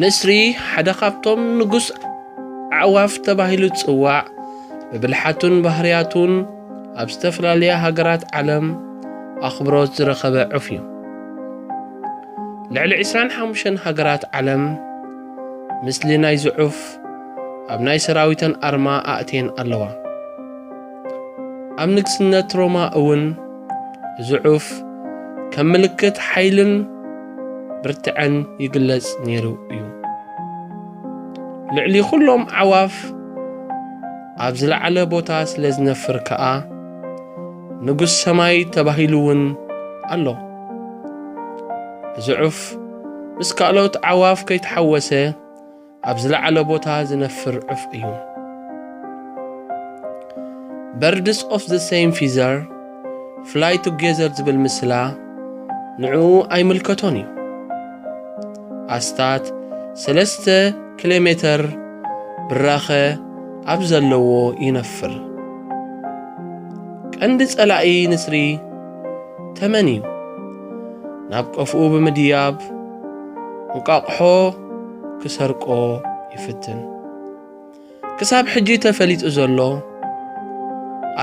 ንስሪ ሓደ ካብቶም ንጉስ ኣዕዋፍ ተባሂሉ ዝጽዋዕ፣ ብብልሓቱን ባህርያቱን ኣብ ዝተፈላለያ ሃገራት ዓለም ኣኽብሮት ዝረኸበ ዑፍ እዩ። ልዕሊ ዕስራን ሓሙሽተን ሃገራት ዓለም ምስሊ ናይዚ ዑፍ ኣብ ናይ ሰራዊተን ኣርማ ኣእትየን ኣለዋ። ኣብ ንግስነት ሮማ እውን እዚ ዑፍ ከም ምልክት ሓይልን ብርትዐን ይግለጽ ነይሩ እዩ። ልዕሊ ኩሎም ኣዕዋፍ ኣብ ዝለዓለ ቦታ ስለ ዝነፍር ከኣ ንጉስ ሰማይ ተባሂሉ እውን ኣሎ። እዚ ዑፍ ምስ ካልኦት ኣዕዋፍ ከይተሓወሰ ኣብ ዝለዓለ ቦታ ዝነፍር ዑፍ እዩ። Birds of the same feather fly together ዝብል ምስላ ንዕኡ ኣይምልከቶን እዩ። ኣስታት ሰለስተ ኪሎ ሜተር ብራኸ ኣብ ዘለዎ ይነፍር። ቀንዲ ጸላኢ ንስሪ ተመን እዩ። ናብ ቀፍኡ ብምድያብ እንቋቕሖ ክሰርቆ ይፍትን። ክሳብ ሕጂ ተፈሊጡ ዘሎ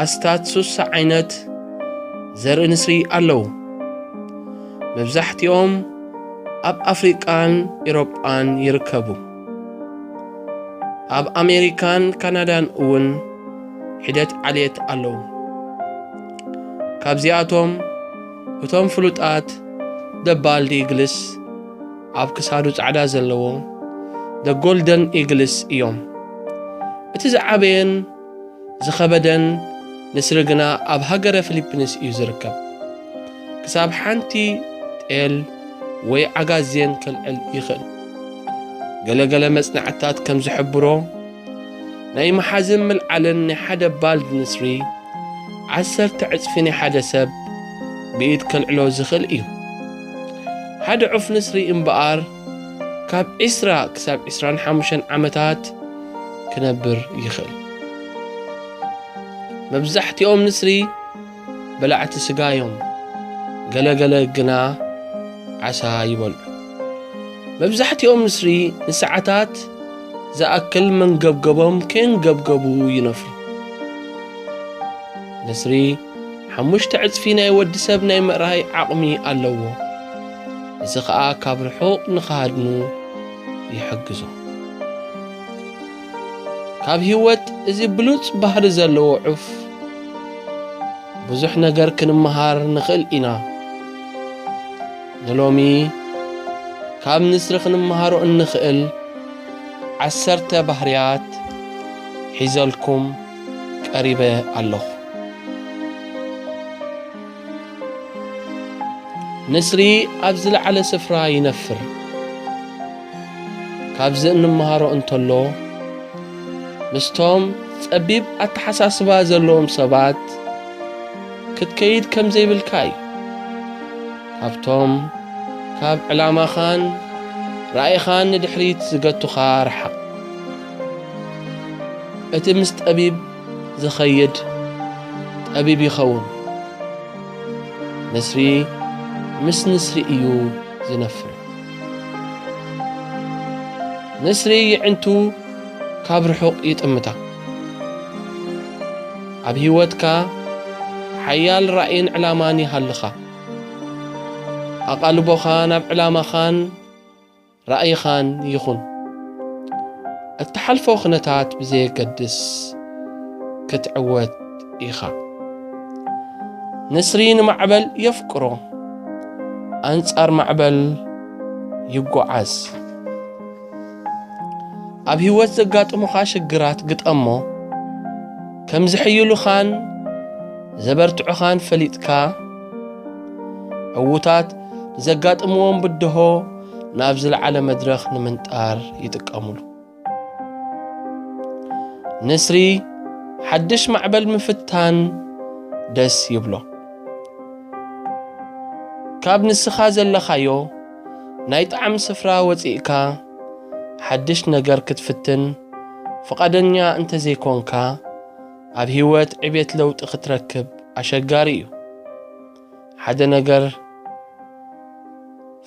ኣስታት ሱሳ ዓይነት ዘርኢ ንስሪ ኣለዉ። መብዛሕትኦም ኣብ ኣፍሪቃን ኤውሮጳን ይርከቡ። ኣብ ኣሜሪካን ካናዳን እውን ሒደት ዓሌት ኣለዉ። ካብዚኣቶም እቶም ፍሉጣት the bald eagles፣ ኣብ ክሳዱ ጻዕዳ ዘለዎ the golden eagles እዮም። እቲ ዝዓበየን ዝኸበደን ንስሪ ግና ኣብ ሃገረ ፊሊፒንስ እዩ ዝርከብ። ክሳብ ሓንቲ ጤል ወይ ዓጋዜን ከልዕል ይኽእል። ገለገለ መጽናዕትታት ከም ዝሕብሮ፣ ናይ መሓዝን ምልዓልን ናይ ሓደ ባልድ ንስሪ ዓሰርተ ዕጽፊ ናይ ሓደ ሰብ ብኢድ ከልዕሎ ዝኽእል እዩ። ሓደ ዑፍ ንስሪ እምበኣር ካብ ዕስራ ክሳብ ዕስራን ሓሙሽተን ዓመታት ክነብር ይኽእል። መብዛሕትኦም ንስሪ በላዕቲ ስጋ እዮም። ገለገለ ግና ዓሳ ይበልዑ። መብዛሕትኦም ንስሪ ንሰዓታት ዝኣክል መንገብገቦም ከየንገብገቡ ይነፍሩ። ንስሪ ሓሙሽተ ዕጽፊ ናይ ወዲ ሰብ ናይ ምእራይ ዓቕሚ ኣለዎ። እዚ ኸኣ ካብ ርሑቕ ንኽሃድኑ ይሕግዞ። ካብ ህይወት እዚ ብሉጽ ባህሪ ዘለዎ ዑፍ ብዙሕ ነገር ክንመሃር ንኽእል ኢና። ንሎሚ ካብ ንስሪ ክንመሃሮ እንኽእል ዓሰርተ ባህርያት ሒዘልኩም ቀሪበ ኣለኹ። ንስሪ ኣብ ዝለዓለ ስፍራ ይነፍር። ካብዚ እንመሃሮ እንተሎ፣ ምስቶም ጸቢብ ኣተሓሳስባ ዘለዎም ሰባት ክትከይድ ከም ዘይብልካ እዩ። ካብቶም ካብ ዕላማኻን ራእይኻን ንድሕሪት ዝገቱኻ ርሓቕ። እቲ ምስ ጠቢብ ዝኸይድ ጠቢብ ይኸውን። ንስሪ ምስ ንስሪ እዩ ዝነፍር። ንስሪ የዕንቱ ካብ ርሑቕ ይጥምታ። ኣብ ህይወትካ ሓያል ራእይን ዕላማን ይሃልኻ። ኣቓልቦኻ ናብ ዕላማኻን ራእይኻን ይኹን። እትሓልፎ ኩነታት ብዘየገድስ ክትዕወት ኢኻ። ንስሪ ንማዕበል የፍቅሮ፣ ኣንጻር ማዕበል ይጓዓዝ። ኣብ ህይወት ዘጋጥሙኻ ሽግራት ግጠሞ። ከም ዝሕይሉኻን ዘበርትዑኻን ፈሊጥካ፣ ዕዉታት ንዘጋጥምዎም ብድሆ ናብ ዝለዓለ መድረኽ ንምንጣር ይጥቀምሉ። ንስሪ ሓድሽ ማዕበል ምፍታን ደስ ይብሎ። ካብ ንስኻ ዘለኻዮ ናይ ጣዕሚ ስፍራ ወጺእካ ሓድሽ ነገር ክትፍትን ፍቓደኛ እንተዘይኮንካ፣ ኣብ ህይወት ዕቤት ለውጢ ክትረክብ ኣሸጋሪ እዩ። ሓደ ነገር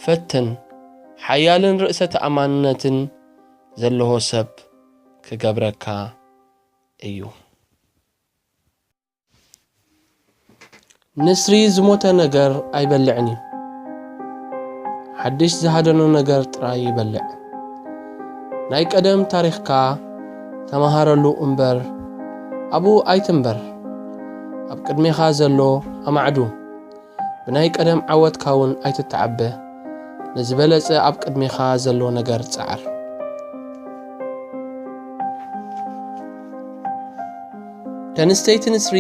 ፈትን፣ ሓያልን ርእሰ ተኣማንነትን ዘለዎ ሰብ ክገብረካ እዩ። ንስሪ ዝሞተ ነገር ኣይበልዕን እዩ። ሓድሽ ዝሃደኖ ነገር ጥራይ ይበልዕ። ናይ ቀደም ታሪኽካ ተመሃረሉ እምበር፣ ኣብኡ ኣይትንበር። ኣብ ቅድሜኻ ዘሎ ኣማዕዱ። ብናይ ቀደም ዓወትካ እውን ኣይትተዓበ። ንዝበለጸ ኣብ ቅድሜኻ ዘሎ ነገር ጸዓር። ተንስተይቲ ንስሪ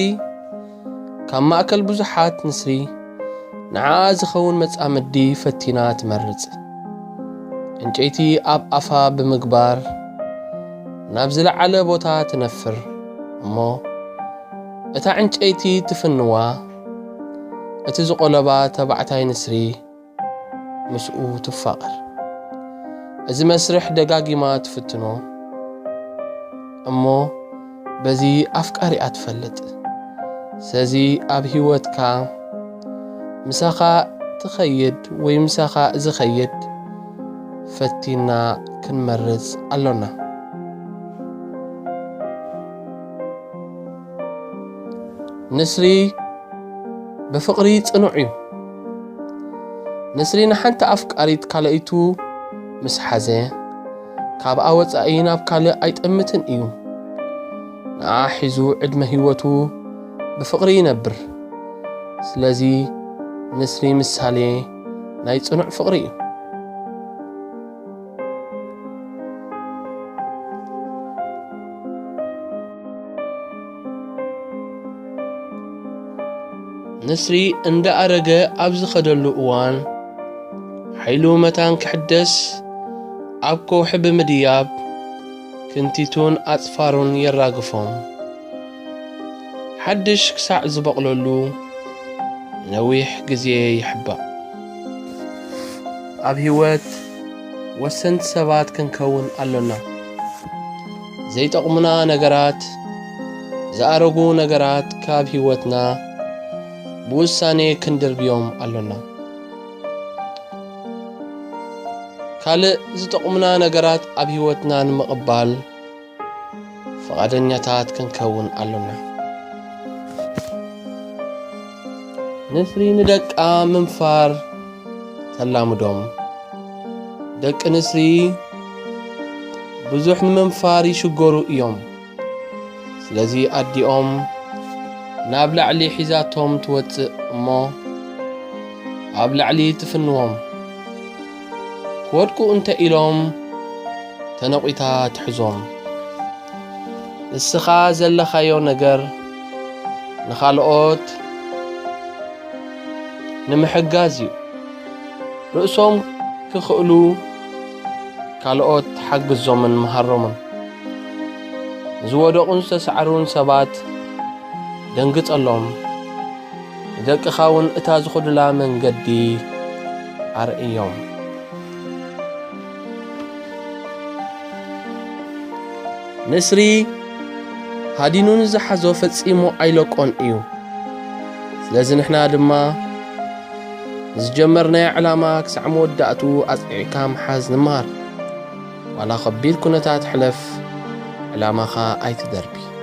ካብ ማእከል ብዙሓት ንስሪ ንዓኣ ዝኸውን መጻምዲ ፈቲና ትመርጽ። ዕንጨይቲ ኣብ ኣፋ ብምግባር ናብ ዝለዓለ ቦታ ትነፍር እሞ፣ እታ ዕንጨይቲ ትፍንዋ፣ እቲ ዝቖለባ ተባዕታይ ንስሪ ምስኡ ትፋቐር። እዚ መስርሕ ደጋጊማ ትፍትኖ እሞ፣ በዚ ኣፍቃሪኣ ትፈልጥ። ስለዚ ኣብ ህይወትካ ምሳኻ ትኸይድ ወይ ምሳኻ ዝኸይድ ፈቲና ክንመርጽ ኣሎና። ንስሪ ብፍቕሪ ጽኑዕ እዩ። ንስሪ ንሓንቲ ኣፍቃሪት ካልኣይቱ ምስ ሓዘ፣ ካብኣ ወጻኢ ናብ ካልእ ኣይጠምትን እዩ። ንኣ ሒዙ ዕድመ ህይወቱ ብፍቕሪ ይነብር። ስለዚ ንስሪ ምሳሌ ናይ ጽኑዕ ፍቕሪ እዩ። ንስሪ እንዳ ኣረገ ኣብ ዝኸደሉ እዋን፣ ሓይሉ መታን ክሕደስ ኣብ ከውሒ ብምድያብ፣ ክንቲቱን ኣጽፋሩን የራግፎም። ሓድሽ ክሳዕ ዝበቕለሉ ነዊሕ ግዜ ይሕባእ። ኣብ ህይወት ወሰንቲ ሰባት ክንከውን ኣሎና። ዘይጠቕሙና ነገራት፣ ዝኣረጉ ነገራት ካብ ህይወትና ብውሳኔ ክንድርብዮም ኣሎና። ካልእ ዝጠቕሙና ነገራት ኣብ ህይወትና ንምቕባል ፍቓደኛታት ክንከውን ኣሎና። ንስሪ ንደቃ ምንፋር ተላምዶም። ደቂ ንስሪ ብዙሕ ንምንፋር ይሽገሩ እዮም። ስለዚ ኣዲኦም ናብ ላዕሊ ሒዛቶም ትወጽእ እሞ፣ ኣብ ላዕሊ ትፍንዎም። ክወድቁ እንተ ኢሎም፣ ተነቒታ ትሕዞም። ንስኻ ዘለኻዮ ነገር ንኻልኦት ንምሕጋዝ እዩ። ርእሶም ክኽእሉ ካልኦት ሓግዞምን መሃሮምን። ዝወደቑን ዝተሳዕሩን ሰባት ደንግጸሎም። ንደቅኻ እውን እታ ዝኸዱላ መንገዲ ኣርእዮም። ንስሪ ሃዲኑ ንዝሓዞ ፈጺሙ ኣይለቆን እዩ። ስለዚ ንሕና ድማ ንዝጀመርናዮ ዕላማ ክሳዕ መወዳእቱ ኣጽኒዕካ ምሓዝ ንመሃር። ዋላ ከቢድ ኩነታት ሕለፍ፣ ዕላማኻ ኣይትደርቢ።